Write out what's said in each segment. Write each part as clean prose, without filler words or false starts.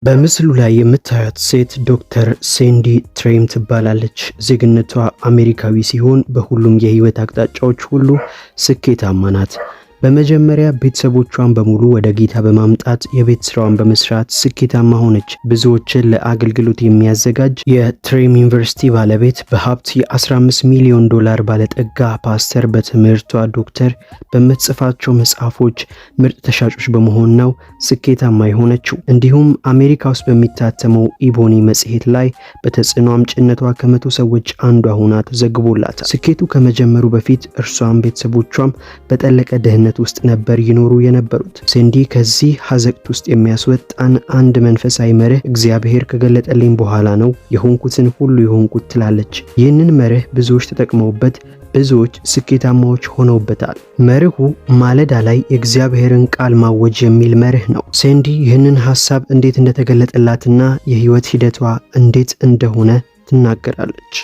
በምስሉ ላይ የምታዩት ሴት ዶክተር ሴንዲ ትሬም ትባላለች። ዜግነቷ አሜሪካዊ ሲሆን በሁሉም የህይወት አቅጣጫዎች ሁሉ ስኬታማ ናት። በመጀመሪያ ቤተሰቦቿን በሙሉ ወደ ጌታ በማምጣት የቤት ስራዋን በመስራት ስኬታማ ሆነች። ብዙዎችን ለአገልግሎት የሚያዘጋጅ የትሬም ዩኒቨርሲቲ ባለቤት፣ በሀብት የ15 ሚሊዮን ዶላር ባለጠጋ ፓስተር፣ በትምህርቷ ዶክተር፣ በምትጽፋቸው መጽሐፎች ምርጥ ተሻጮች በመሆን ነው ስኬታማ የሆነችው። እንዲሁም አሜሪካ ውስጥ በሚታተመው ኢቦኒ መጽሔት ላይ በተጽዕኖ አምጭነቷ ከ100 ሰዎች አንዷ ሆና ተዘግቦላታል። ስኬቱ ከመጀመሩ በፊት እርሷም ቤተሰቦቿም በጠለቀ ድህነት ውስጥ ነበር ይኖሩ የነበሩት። ሴንዲ ከዚህ ሀዘቅት ውስጥ የሚያስወጣን አንድ መንፈሳዊ መርህ እግዚአብሔር ከገለጠልኝ በኋላ ነው የሆንኩትን ሁሉ የሆንኩት ትላለች። ይህንን መርህ ብዙዎች ተጠቅመውበት ብዙዎች ስኬታማዎች ሆነውበታል። መርሁ ማለዳ ላይ የእግዚአብሔርን ቃል ማወጅ የሚል መርህ ነው። ሴንዲ ይህንን ሀሳብ እንዴት እንደተገለጠላትና የህይወት ሂደቷ እንዴት እንደሆነ ትናገራለች።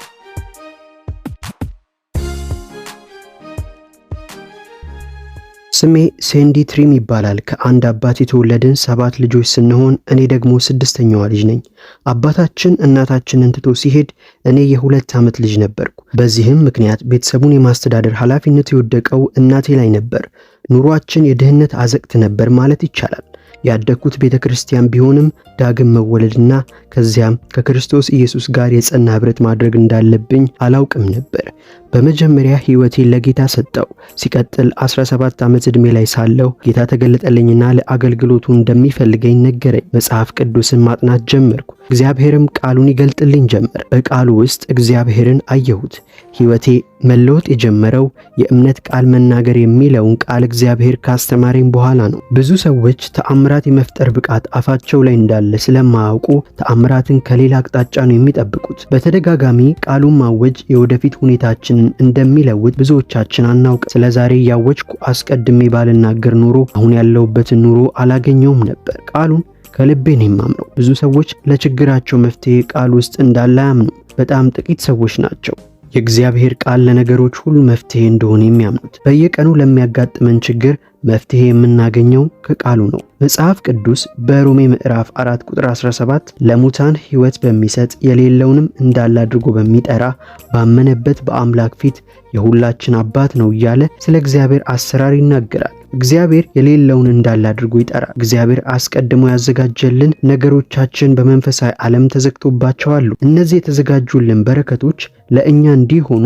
ስሜ ሴንዲ ትሪም ይባላል። ከአንድ አባት የተወለድን 7 ልጆች ስንሆን እኔ ደግሞ 6ኛዋ ልጅ ነኝ። አባታችን እናታችንን ትቶ ሲሄድ እኔ የ2 ዓመት ልጅ ነበርኩ። በዚህም ምክንያት ቤተሰቡን የማስተዳደር ኃላፊነት የወደቀው እናቴ ላይ ነበር። ኑሯችን የድህነት አዘቅት ነበር ማለት ይቻላል። ያደግኩት ቤተክርስቲያን ቢሆንም ዳግም መወለድና ከዚያም ከክርስቶስ ኢየሱስ ጋር የጸና ህብረት ማድረግ እንዳለብኝ አላውቅም ነበር። በመጀመሪያ ህይወቴን ለጌታ ሰጠው። ሲቀጥል 17 ዓመት ዕድሜ ላይ ሳለሁ ጌታ ተገለጠልኝና ለአገልግሎቱ እንደሚፈልገኝ ነገረኝ። መጽሐፍ ቅዱስን ማጥናት ጀመርኩ። እግዚአብሔርም ቃሉን ይገልጥልኝ ጀመር። በቃሉ ውስጥ እግዚአብሔርን አየሁት። ህይወቴ መለወጥ የጀመረው የእምነት ቃል መናገር የሚለውን ቃል እግዚአብሔር ካስተማረኝ በኋላ ነው። ብዙ ሰዎች ተአምራት የመፍጠር ብቃት አፋቸው ላይ እንዳለ ስለማያውቁ ተአምራትን ከሌላ አቅጣጫ ነው የሚጠብቁት። በተደጋጋሚ ቃሉን ማወጅ የወደፊት ሁኔታችንን እንደሚለውጥ ብዙዎቻችን አናውቅ። ስለዛሬ ያወጅኩ አስቀድሜ ባልናገር ኖሮ አሁን ያለሁበትን ኑሮ አላገኘውም ነበር። ቃሉን ከልቤ ነው የማምነው። ብዙ ሰዎች ለችግራቸው መፍትሄ ቃል ውስጥ እንዳለ አያምኑም። በጣም ጥቂት ሰዎች ናቸው የእግዚአብሔር ቃል ለነገሮች ሁሉ መፍትሄ እንደሆነ የሚያምኑት። በየቀኑ ለሚያጋጥመን ችግር መፍትሄ የምናገኘው ከቃሉ ነው። መጽሐፍ ቅዱስ በሮሜ ምዕራፍ 4 ቁጥር 17 ለሙታን ሕይወት በሚሰጥ የሌለውንም እንዳለ አድርጎ በሚጠራ ባመነበት በአምላክ ፊት የሁላችን አባት ነው እያለ ስለ እግዚአብሔር አሰራር ይናገራል። እግዚአብሔር የሌለውን እንዳለ አድርጎ ይጠራል። እግዚአብሔር አስቀድሞ ያዘጋጀልን ነገሮቻችን በመንፈሳዊ ዓለም ተዘግቶባቸዋል። እነዚህ የተዘጋጁልን በረከቶች ለእኛ እንዲሆኑ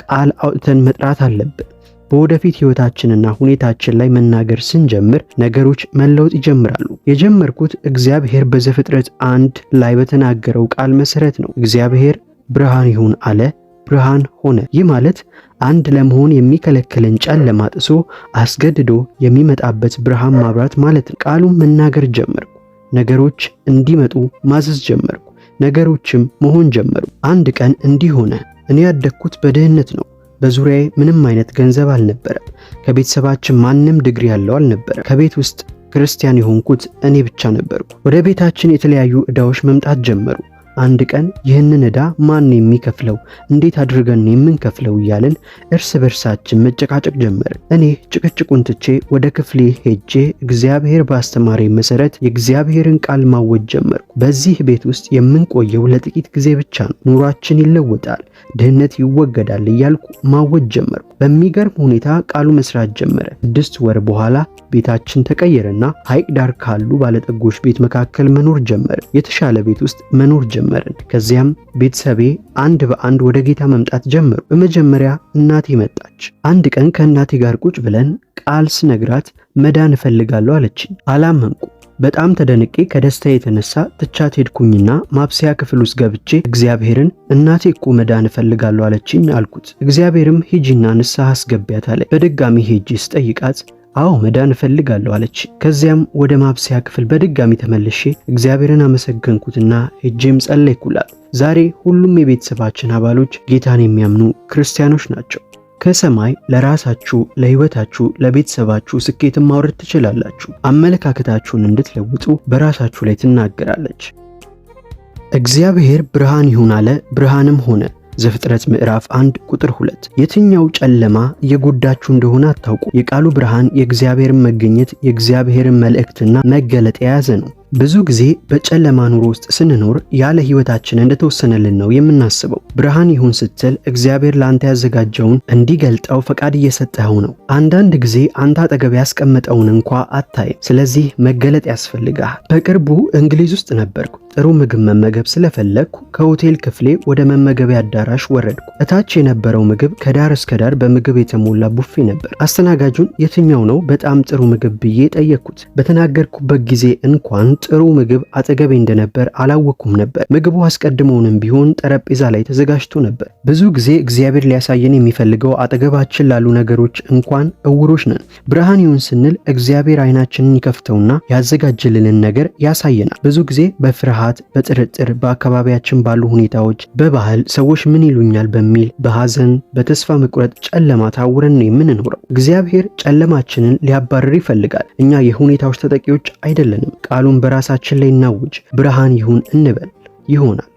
ቃል አውጥተን መጥራት አለብን። በወደፊት ህይወታችንና ሁኔታችን ላይ መናገር ስንጀምር ነገሮች መለወጥ ይጀምራሉ። የጀመርኩት እግዚአብሔር በዘፍጥረት 1 ላይ በተናገረው ቃል መሰረት ነው። እግዚአብሔር ብርሃን ይሁን አለ፣ ብርሃን ሆነ። ይህ ማለት አንድ ለመሆን የሚከለክልን ጨለማ ጥሶ አስገድዶ የሚመጣበት ብርሃን ማብራት ማለት ነው። ቃሉን መናገር ጀመርኩ። ነገሮች እንዲመጡ ማዘዝ ጀመርኩ። ነገሮችም መሆን ጀመሩ። አንድ ቀን እንዲህ ሆነ። እኔ ያደግኩት በድህነት ነው። በዙሪያዬ ምንም አይነት ገንዘብ አልነበረም። ከቤተሰባችን ማንም ዲግሪ ያለው አልነበረም። ከቤት ውስጥ ክርስቲያን የሆንኩት እኔ ብቻ ነበርኩ። ወደ ቤታችን የተለያዩ ዕዳዎች መምጣት ጀመሩ። አንድ ቀን ይህንን ዕዳ ማን የሚከፍለው? እንዴት አድርገን የምንከፍለው? እያልን እርስ በርሳችን መጨቃጨቅ ጀመርን። እኔ ጭቅጭቁን ትቼ ወደ ክፍሌ ሄጄ እግዚአብሔር ባስተማረኝ መሰረት የእግዚአብሔርን ቃል ማወጅ ጀመርኩ። በዚህ ቤት ውስጥ የምንቆየው ለጥቂት ጊዜ ብቻ ነው። ኑሯችን ይለወጣል፣ ድህነት ይወገዳል እያልኩ ማወጅ ጀመርኩ። በሚገርም ሁኔታ ቃሉ መስራት ጀመረ። 6 ወር በኋላ ቤታችን ተቀየረና ሐይቅ ዳር ካሉ ባለጠጎች ቤት መካከል መኖር ጀመርን። የተሻለ ቤት ውስጥ መኖር ጀመርን። ከዚያም ቤተሰቤ አንድ በአንድ ወደ ጌታ መምጣት ጀመሩ። በመጀመሪያ እናቴ መጣች። አንድ ቀን ከእናቴ ጋር ቁጭ ብለን ቃል ስነግራት መዳን እፈልጋለሁ አለችኝ። አላመንኩ። በጣም ተደንቄ ከደስታ የተነሳ ትቻት ሄድኩኝና ማብሰያ ክፍል ውስጥ ገብቼ እግዚአብሔርን እናቴ እኮ መዳን እፈልጋለሁ አለችኝ አልኩት። እግዚአብሔርም ሂጂና ንስሐ አስገቢያት አለኝ። በድጋሚ ሄጄ ስጠይቃት አዎ መዳን እፈልጋለሁ አለች። ከዚያም ወደ ማብሰያ ክፍል በድጋሚ ተመልሼ እግዚአብሔርን አመሰገንኩትና ሄጄም ጸለይኩላት። ዛሬ ሁሉም የቤተሰባችን አባሎች ጌታን የሚያምኑ ክርስቲያኖች ናቸው። ከሰማይ ለራሳችሁ፣ ለህይወታችሁ፣ ለቤተሰባችሁ ስኬትን ማውረድ ትችላላችሁ። አመለካከታችሁን እንድትለውጡ በራሳችሁ ላይ ትናገራለች። እግዚአብሔር ብርሃን ይሁን አለ፣ ብርሃንም ሆነ። ዘፍጥረት ምዕራፍ 1 ቁጥር 2። የትኛው ጨለማ እየጎዳችሁ እንደሆነ አታውቁ። የቃሉ ብርሃን የእግዚአብሔርን መገኘት የእግዚአብሔርን መልእክትና መገለጥ የያዘ ነው። ብዙ ጊዜ በጨለማ ኑሮ ውስጥ ስንኖር ያለ ሕይወታችን እንደተወሰነልን ነው የምናስበው። ብርሃን ይሁን ስትል እግዚአብሔር ለአንተ ያዘጋጀውን እንዲገልጠው ፈቃድ እየሰጠኸው ነው። አንዳንድ ጊዜ አንተ አጠገብ ያስቀመጠውን እንኳ አታይም። ስለዚህ መገለጥ ያስፈልግሃል። በቅርቡ እንግሊዝ ውስጥ ነበርኩ። ጥሩ ምግብ መመገብ ስለፈለግኩ ከሆቴል ክፍሌ ወደ መመገቢያ አዳራሽ ወረድኩ። እታች የነበረው ምግብ ከዳር እስከ ዳር በምግብ የተሞላ ቡፌ ነበር። አስተናጋጁን የትኛው ነው በጣም ጥሩ ምግብ ብዬ ጠየቅኩት። በተናገርኩበት ጊዜ እንኳን ጥሩ ምግብ አጠገቤ እንደነበር አላወቅኩም ነበር። ምግቡ አስቀድሞውንም ቢሆን ጠረጴዛ ላይ ተዘጋጅቶ ነበር። ብዙ ጊዜ እግዚአብሔር ሊያሳየን የሚፈልገው አጠገባችን ላሉ ነገሮች እንኳን እውሮች ነን። ብርሃን ይሁን ስንል እግዚአብሔር ዓይናችንን ይከፍተውና ያዘጋጀልንን ነገር ያሳየናል። ብዙ ጊዜ በፍርሃት፣ በጥርጥር፣ በአካባቢያችን ባሉ ሁኔታዎች፣ በባህል ሰዎች ምን ይሉኛል በሚል፣ በሐዘን፣ በተስፋ መቁረጥ ጨለማ ታውረን ነው የምንኖረው። እግዚአብሔር ጨለማችንን ሊያባርር ይፈልጋል። እኛ የሁኔታዎች ተጠቂዎች አይደለንም። ቃሉን በራሳችን ላይ እናውጅ። ብርሃን ይሁን እንበል፣ ይሆናል።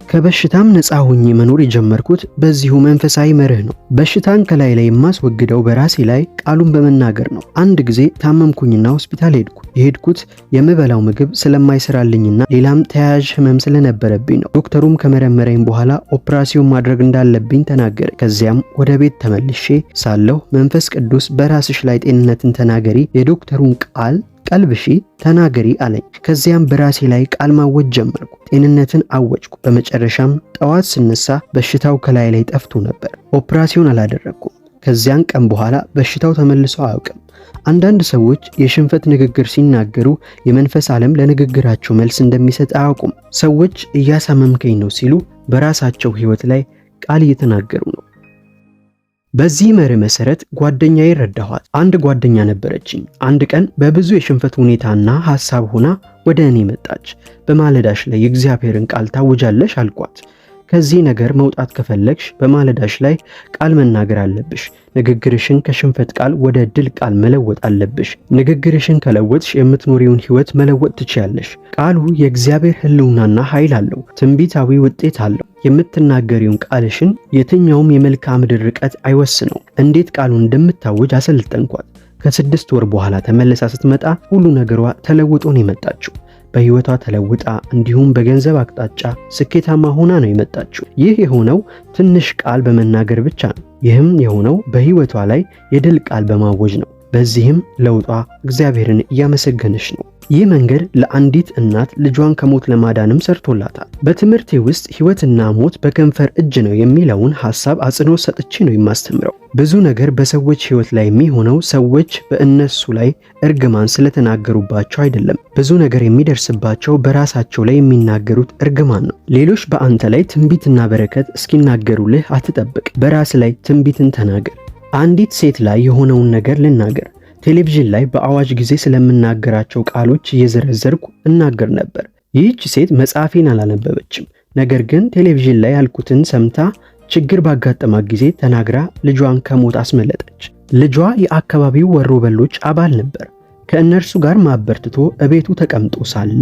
ከበሽታም ነፃ ሆኜ መኖር የጀመርኩት በዚሁ መንፈሳዊ መርህ ነው። በሽታን ከላይ ላይ የማስወግደው በራሴ ላይ ቃሉን በመናገር ነው። አንድ ጊዜ ታመምኩኝና ሆስፒታል ሄድኩ። የሄድኩት የምበላው ምግብ ስለማይሰራልኝና ሌላም ተያያዥ ህመም ስለነበረብኝ ነው። ዶክተሩም ከመረመረኝ በኋላ ኦፕራሲዮን ማድረግ እንዳለብኝ ተናገረ። ከዚያም ወደ ቤት ተመልሼ ሳለሁ መንፈስ ቅዱስ በራስሽ ላይ ጤንነትን ተናገሪ፣ የዶክተሩን ቃል ቀልብሺ፣ ተናገሪ አለኝ። ከዚያም በራሴ ላይ ቃል ማወጅ ጀመርኩ። ጤንነትን አወጅኩ። በመጨረሻም ጠዋት ስነሳ በሽታው ከላይ ላይ ጠፍቶ ነበር። ኦፕራሲዮን አላደረግኩም። ከዚያን ቀን በኋላ በሽታው ተመልሶ አያውቅም። አንዳንድ ሰዎች የሽንፈት ንግግር ሲናገሩ የመንፈስ ዓለም ለንግግራቸው መልስ እንደሚሰጥ አያውቁም። ሰዎች እያሳመምከኝ ነው ሲሉ በራሳቸው ሕይወት ላይ ቃል እየተናገሩ ነው። በዚህ መርህ መሰረት ጓደኛዬ ረዳኋት። አንድ ጓደኛ ነበረችኝ። አንድ ቀን በብዙ የሽንፈት ሁኔታና ሐሳብ ሆና ወደ እኔ መጣች። በማለዳሽ ላይ የእግዚአብሔርን ቃል ታውጃለሽ አልኳት። ከዚህ ነገር መውጣት ከፈለግሽ በማለዳሽ ላይ ቃል መናገር አለብሽ። ንግግርሽን ከሽንፈት ቃል ወደ ድል ቃል መለወጥ አለብሽ። ንግግርሽን ከለወጥሽ የምትኖሪውን ሕይወት መለወጥ ትችያለሽ። ቃሉ የእግዚአብሔር ሕልውናና ኃይል አለው። ትንቢታዊ ውጤት አለው። የምትናገሪውን ቃልሽን የትኛውም የመልክዓ ምድር ርቀት አይወስነው። እንዴት ቃሉን እንደምታውጅ አሰልጠንኳት። ከ6 ወር በኋላ ተመልሳ ስትመጣ ሁሉ ነገሯ ተለውጦ ነው የመጣችው። በህይወቷ ተለውጣ እንዲሁም በገንዘብ አቅጣጫ ስኬታማ ሆና ነው የመጣችው። ይህ የሆነው ትንሽ ቃል በመናገር ብቻ ነው። ይህም የሆነው በህይወቷ ላይ የድል ቃል በማወጅ ነው። በዚህም ለውጧ እግዚአብሔርን እያመሰገነች ነው። ይህ መንገድ ለአንዲት እናት ልጇን ከሞት ለማዳንም ሰርቶላታል። በትምህርቴ ውስጥ ህይወትና ሞት በከንፈር እጅ ነው የሚለውን ሐሳብ አጽንኦት ሰጥቼ ነው የማስተምረው። ብዙ ነገር በሰዎች ህይወት ላይ የሚሆነው ሰዎች በእነሱ ላይ እርግማን ስለተናገሩባቸው አይደለም። ብዙ ነገር የሚደርስባቸው በራሳቸው ላይ የሚናገሩት እርግማን ነው። ሌሎች በአንተ ላይ ትንቢትና በረከት እስኪናገሩልህ አትጠብቅ። በራስ ላይ ትንቢትን ተናገር። አንዲት ሴት ላይ የሆነውን ነገር ልናገር። ቴሌቪዥን ላይ በአዋጅ ጊዜ ስለምናገራቸው ቃሎች እየዘረዘርኩ እናገር ነበር። ይህች ሴት መጽሐፌን አላነበበችም። ነገር ግን ቴሌቪዥን ላይ ያልኩትን ሰምታ ችግር ባጋጠማት ጊዜ ተናግራ ልጇን ከሞት አስመለጠች። ልጇ የአካባቢው ወሮበሎች አባል ነበር። ከእነርሱ ጋር ማበርትቶ እቤቱ ተቀምጦ ሳለ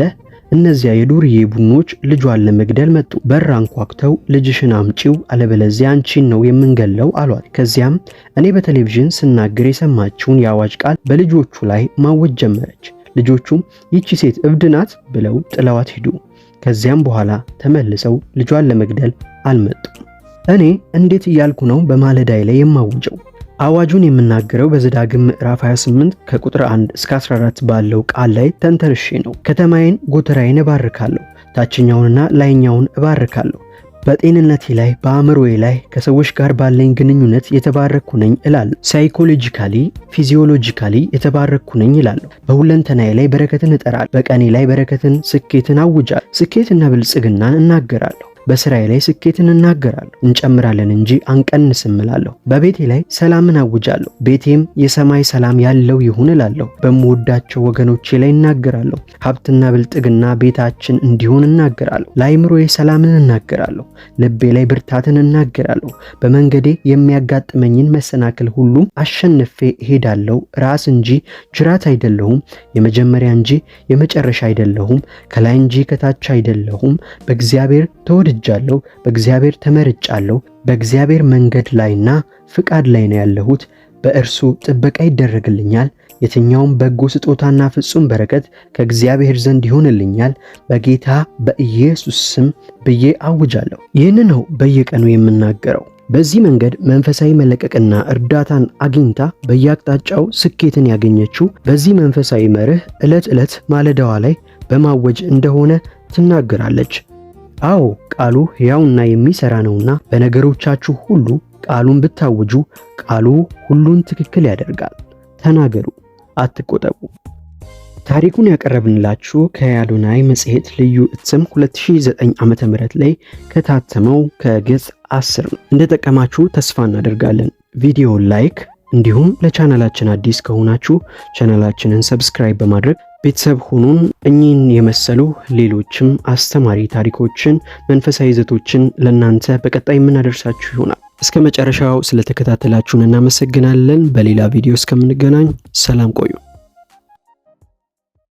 እነዚያ የዱርዬ ቡድኖች ልጇን ለመግደል መጡ። በር አንኳኩተው ልጅሽን አምጪው አለበለዚያ አንቺን ነው የምንገለው አሏት። ከዚያም እኔ በቴሌቪዥን ስናገር የሰማችውን የአዋጅ ቃል በልጆቹ ላይ ማወጅ ጀመረች። ልጆቹም ይቺ ሴት እብድ ናት ብለው ጥለዋት ሄዱ። ከዚያም በኋላ ተመልሰው ልጇን ለመግደል አልመጡም። እኔ እንዴት እያልኩ ነው በማለዳይ ላይ የማውጀው? አዋጁን የምናገረው በዘዳግም ምዕራፍ 28 ከቁጥር 1 እስከ 14 ባለው ቃል ላይ ተንተርሼ ነው። ከተማዬን ጎተራዬን እባርካለሁ፣ ታችኛውንና ላይኛውን እባርካለሁ። በጤንነቴ ላይ፣ በአእምሮዬ ላይ፣ ከሰዎች ጋር ባለኝ ግንኙነት የተባረኩ ነኝ እላለሁ። Psychologically፣ physiologically የተባረኩ ነኝ እላለሁ። በሁለንተናዬ ላይ በረከትን እጠራለሁ። በቀኔ ላይ በረከትን፣ ስኬትን አውጃለሁ። ስኬትና ብልጽግናን እናገራለሁ። በስራዬ ላይ ስኬትን እናገራለሁ። እንጨምራለን እንጂ አንቀንስም እላለሁ። በቤቴ ላይ ሰላምን አውጃለሁ። ቤቴም የሰማይ ሰላም ያለው ይሁን እላለሁ። በምወዳቸው ወገኖቼ ላይ እናገራለሁ። ሀብትና ብልጥግና ቤታችን እንዲሆን እናገራለሁ። ለአይምሮዬ ሰላምን እናገራለሁ። ልቤ ላይ ብርታትን እናገራለሁ። በመንገዴ የሚያጋጥመኝን መሰናክል ሁሉ አሸንፌ እሄዳለሁ። ራስ እንጂ ጅራት አይደለሁም። የመጀመሪያ እንጂ የመጨረሻ አይደለሁም። ከላይ እንጂ ከታች አይደለሁም። በእግዚአብሔር ተወድጃለሁ። በእግዚአብሔር ተመርጫለሁ። በእግዚአብሔር መንገድ ላይና ፍቃድ ላይ ነው ያለሁት። በእርሱ ጥበቃ ይደረግልኛል። የትኛውም በጎ ስጦታና ፍጹም በረከት ከእግዚአብሔር ዘንድ ይሆንልኛል በጌታ በኢየሱስ ስም ብዬ አውጃለሁ። ይህን ነው በየቀኑ የምናገረው። በዚህ መንገድ መንፈሳዊ መለቀቅና እርዳታን አግኝታ በየአቅጣጫው ስኬትን ያገኘችው በዚህ መንፈሳዊ መርህ ዕለት ዕለት ማለዳዋ ላይ በማወጅ እንደሆነ ትናገራለች። አዎ፣ ቃሉ ሕያውና የሚሠራ ነውና በነገሮቻችሁ ሁሉ ቃሉን ብታውጁ ቃሉ ሁሉን ትክክል ያደርጋል። ተናገሩ፣ አትቆጠቡ። ታሪኩን ያቀረብንላችሁ ከአዶናይ መጽሔት ልዩ እትም 2009 ዓ.ም ላይ ከታተመው ከገጽ 10 ነው። እንደጠቀማችሁ ተስፋ እናደርጋለን። ቪዲዮ like፣ እንዲሁም ለቻናላችን አዲስ ከሆናችሁ ቻናላችንን subscribe በማድረግ ቤተሰብ ሁኑን። እኚህን የመሰሉ ሌሎችም አስተማሪ ታሪኮችን፣ መንፈሳዊ ይዘቶችን ለእናንተ በቀጣይ የምናደርሳችሁ ይሆናል። እስከ መጨረሻው ስለተከታተላችሁን እናመሰግናለን። በሌላ ቪዲዮ እስከምንገናኝ ሰላም ቆዩ።